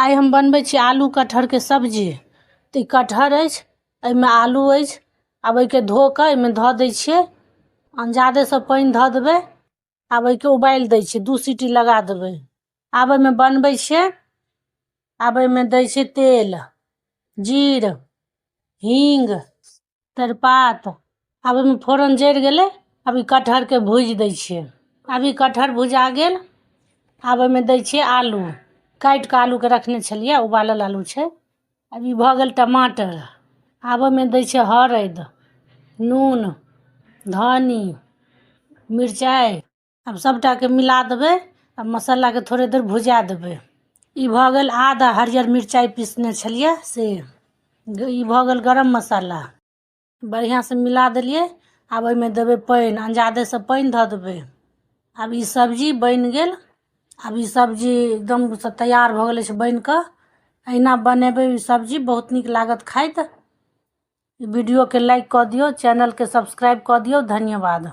आइ हम बनबै छी आलू कटहरके सब्जी। तऽ ई कटहर अछि, एहिमे आलू अछि। आब एहिके धो कऽ एहिमे धऽ दै छियै। अंजादेसँ पानि धऽ देबै। आब एहिके उबालि दै छियै, 2 सीटी लगा देबै। आब एहिमे बनबै छियै। आब एहिमे दै छियै तेल, जीर, हींग, तेजपात। आब एहिमे फोरन जरि गेलै। आब ई कटहरके भूजि दै छियै। आब ई कटहर भुजा गेल। आब एहिमे दै छियै आलू। काटि कऽ आलूके रखने छलियै, उबालल आलू छै। आब ई भऽ गेल टमाटर। आब ओहिमे दै छियै हरदि, नून, धनी, मिरचाइ। आब सभटाके मिला देबै आ मसालाके थोड़े देर भुजा देबै। ई भऽ गेल आद आ हरियर मिरचाइ पीसने छलियै से। ई भऽ गेल गरम मसाला। बढ़िआँसँ मिला देलियै। आब ओहिमे देबै पानि, अंजादेसँ पानि धऽ देबै। आब ई सब्जी बनि गेल। आब ई सब्जी एकदमसँ तैयार भऽ गेल अछि बनि कऽ। एहिना बनेबै ई सब्जी, बहुत नीक लागत खाइत। वीडियोके लाइक कऽ दियौ, चैनलके सब्सक्राइब कऽ दियौ। धन्यवाद।